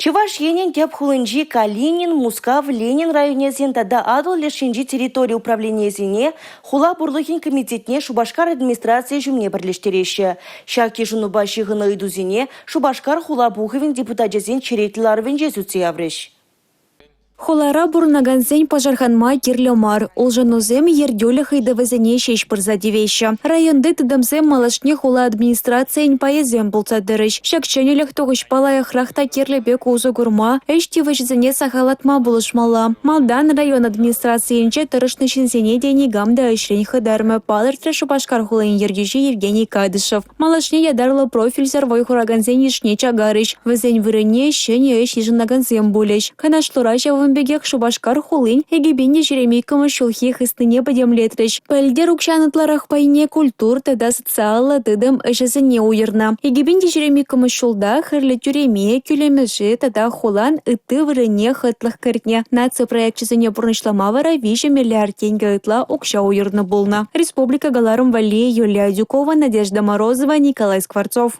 Чӑваш Енӗн тӗп хулинчи Калинин, Мускав, Ленин районӗсен тата Атӑл леш енчи территори управленийӗсене хула пурлӑхӗн комитетне Шупашкар администрацийӗ ҫумне пӗрлештереҫҫӗ. Ҫак йышӑнупа ҫыхӑннӑ ыйтусене Шупашкар хула пухӑвӗн депутачӗсен черетлӗ ларӑвӗнче сӳтсе яврӗҫ. Хулара пурӑнакансен пӑшӑрханма кирлӗ мар. Улшӑнусем ертӳлӗх ыйтӑвӗсене ҫеҫ пырса тивеҫҫӗ. Районти тытӑмсем малашне хула администрацийӗн пайӗсем пулса тӑрӗҫ. Ҫак ҫӗнӗлӗх тухӑҫпа лайӑхрах та кирлӗ пек усӑ курма, ӗҫ тивӗҫӗсене сахаллатма пулӑшмалла. Малтан район администрацийӗнче тӑрӑшнӑ ҫынсене те никам та ӗҫрен хӑтармӗ, палӑртрӗ Шупашкар хулин ертӳҫи Евгений Кадышев. Малашне ятарлӑ профильсӗр вӑй хуракансен йышне чакарӗҫ, вӗсен вырӑнне ҫӗнӗ ӗҫ йышӑнакансем пулӗҫ. Канашлура ҫавӑн пекех Шупашкар хулин 2022-мӗш ҫулхи хыснине пӗтӗмлетрӗҫ. Пӗлтӗр укҫан ытларах пайне культура тата социаллӑ тытӑм ӗҫӗсене уйӑрнӑ. 2022-мӗш ҫулта Хӗрлӗ тӳреме, Кӳлемӗше тата хулан ытти вырӑнне хӑтлӑх кӗртнӗ. Наци проекчӗсене пурнӑҫлама вара 3 миллиард тенкӗ ытла укҫа уйӑрнӑ пулнӑ. Республика кӑларӑм валли Юлия Адюкова, Надежда Морозова, Николай Скворцов.